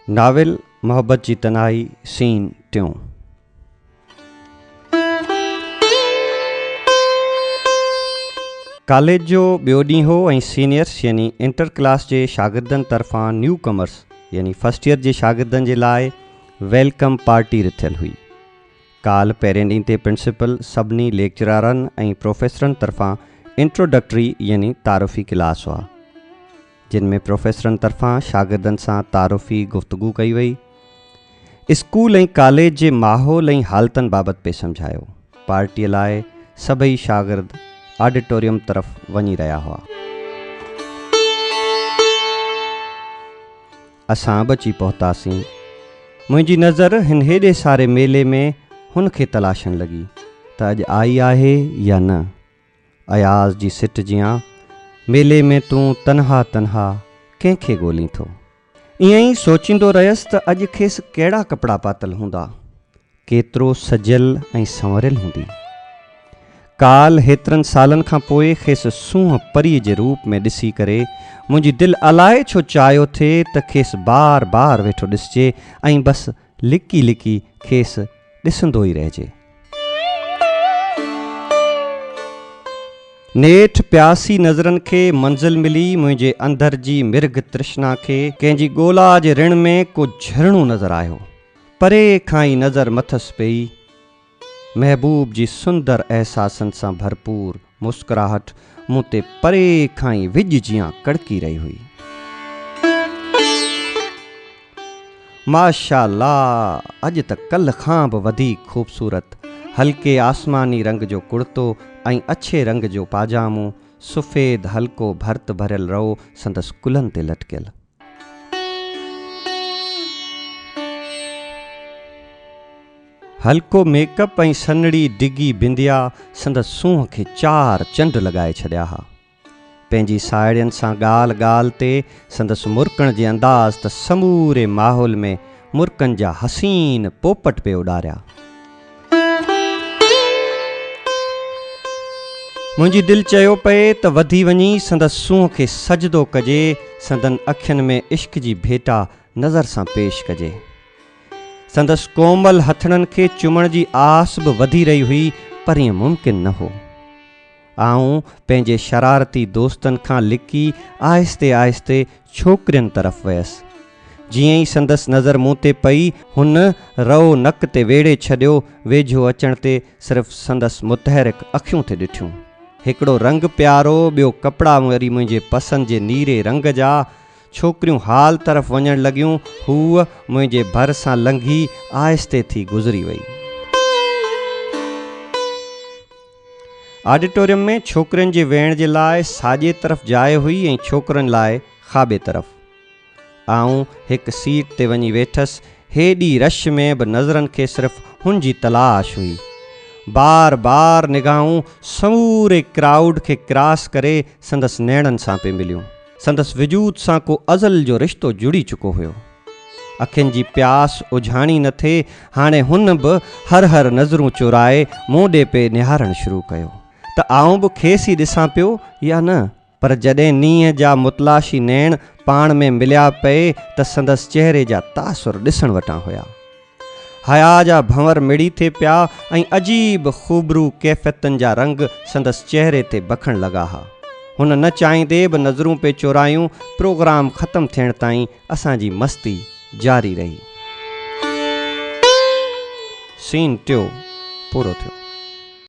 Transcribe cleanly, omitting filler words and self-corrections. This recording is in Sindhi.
ناول محبت جي تنهائي سين ٽيون. ڪاليج جو ٻيو ڏينهن هو ۽ سينيئرس يعني انٽر ڪلاس جي شاگردن طرفان نيو ڪمرس يعني فرسٽ ايئر جي شاگردن جي لاء welcome party رٿيل هئي. ڪالهه پهرين ڏينهن تي پرنسپل سڀني ليڪچرارن ۽ پروفيسرن طرفان انٽروڊڪٽري يعني تعارفي ڪلاس هئا. جن ۾ پروفيسرن طرفان شاگردن سان تعارفي گفتگو ڪئي وئي. اسڪول ۽ ڪاليج جي ماحول ۽ حالتن بابت پئي سمجهايو. پارٽيء لاء سڀئي شاگرد آڊيٽوريم طرف وڃي رهيا هئا. اسان به اچي پهتاسين. منهنجي نظر هن هيڏي ساري ميلي ۾ هن کي تلاشڻ لڳي ته اڄ آئي آهي يا نه. اياز جي سٽ جيان ميلي ۾ تون تنها تنها ڪنهن کي ڳولين ٿو؟ ائين ئي سوچيندو رهيس ته اڄ کيس ڪهڙا ڪپڙا پاتل هوندا، ڪيترو سجيل ۽ سنوريل هوندي. ڪالهه هيترن سالن کان پوء کيس سونهن پريء جي روپ ۾ ڏسي ڪري منهنجي دل الائي ڇو چاهيو ٿي ته کيس بار بار ويٺو ڏسجي ۽ بس لڪي لڪي کيس ڏسندو ئي رهجي. نيٺ پياسي نظرن کي منزل ملي، منهنجي اندر جي مرگهه ترشنا کي ڪنهن جي ڳولا جي رڻ ۾ ڪو جهرڻو نظر آيو. پري کان ئي نظر مٿس پيئي. محبوب جي سندر احساسن سان ڀرپور مسڪراهٽ مون تي پري کان ئي وڄ جيان ڪڙڪي رهي هئي. ماشاء الله اڄ ته ڪلهه کان به وڌيڪ خوبصورت، هلڪي آسماني رنگ جو ڪڙتو ۽ اڇي رنگ جو پاجامو، سفيد هلڪو ڀرت ڀريل رئو سندس ڪلهن تي لٽڪيل. هلڪو ميڪ اپ ۽ سنهڙي ڊگهي بنديا سندس سونهن کي چار چنڊ لڳائي ڇڏيا ها. پنهنجي ساهيڙين سان ڳالهه ڳالهه تي سندس مرڪڻ جي انداز ته سموري ماحول ۾ مرڪن جا حسين پوپٽ پئي اڏاريا. منهنجي دل چيو پئي ته وڌي وڃي سندس سونهن کي سجدو ڪجي، سندن اکين ۾ عشق جي ڀيٽا نظر سان پيش ڪجي. سندس ڪومل هٿڙن کي چمڻ جي آس به وڌي رهي هئي پر ائين ممڪن نه هو. آئون پنهنجي شرارتي دوستن کان لڪي آهستي آهستي ڇوڪرين طرف ويس. جيئن ئي سندس نظر مون تي پئي، هن رئو نڪ تي ويڙهي ڇڏيو، ويجهو اچڻ تي صرف سندس متحرڪ اکيون ٿي ڏٺيون. هڪڙو رنگ پيارو، ٻيو ڪپڙا وري منهنجي پسند جي نيري رنگ جا. ڇوڪريون هال طرف وڃڻ لڳيون، هوء منهنجي ڀر سان لنگهي آهستي ٿي گذري وئي. آڊيٽوريم ۾ ڇوڪرين جي ويهڻ جي لاء ساڄي طرف جاء هئي ۽ ڇوڪرن لاء کاٻي طرف. آئون هڪ سيٽ تي وڃي ويٺس. هيڏي رش ۾ به نظرن کي صرف هن جي تلاش هئي. بار بار نگاهون سموري ڪرائوڊ کي ڪراس ڪري سندس نيڻن سان پئي مليون. سندس وجود سان ڪو ازل جو رشتو جڙي چڪو هيو. اکين جي پياس اجهاڻي نه ٿي، هاڻي هن به هر هر نظرون چورائي مون ڏي پئي نهارڻ شروع ڪيو ته آئون به کيس ئي ڏسان پيو يا نه؟ پر جڏهن نينهن جا متلاشي نيڻ پاڻ ۾ مليا پئي ته سندس چهري جا تاثر ڏسڻ وٽان هيا. حياء جا ڀنور مڙي ٿي پيا ۽ عجيب خوبرو ڪيفيتن جا رنگ سندس چهري تي بکڻ لڳا ها. هن نه چاهيندي به نظرون پئي چورايون، پروگرام ختم ٿيڻ تائين اسان جي مستي جاري رهي. سين ٽيو پورو ٿيو.